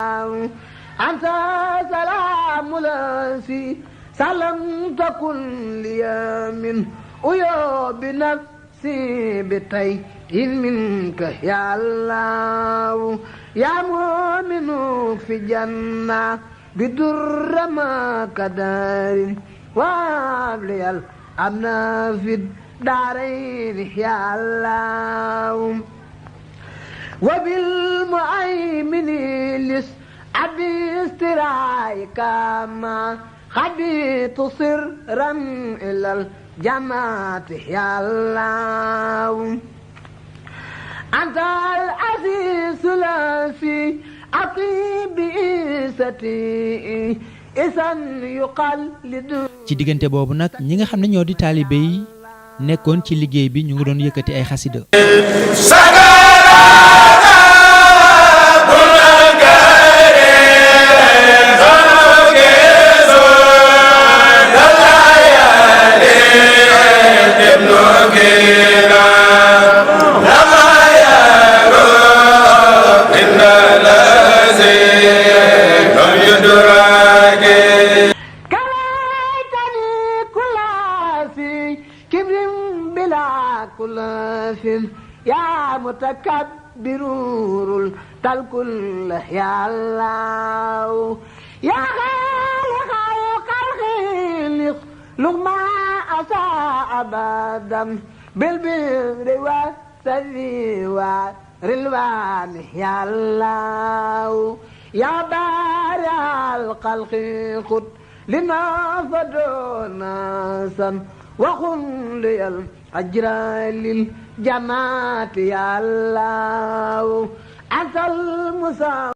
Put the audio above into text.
أنت سلام لاسي سلام تكن لي من ويا بنفسي بتي منك يا الله يا مؤمن في جنة بدر ما كدار وابلي الأمن في الدارين يا الله وبالمؤمن لس أبي استرايك ما خبيت سرا إلى الجماعة يا الله أنت العزيز الذي أطيب إيستي إذن يقلد. ci diggante boobu nag ñi nga xam ne ñoo di taalibe yi nekkoon ci liggéey bi ñu ngi doon yëkkati ay xasida يا متكبر الكل يا الله يا خالق الخلق لما أساء أبدا بالبر والسر والرلوان يا الله يا بارع الخلق خذ لنا فدونا سن وخن لي الأجر للجماعة يا الله أنت المساوي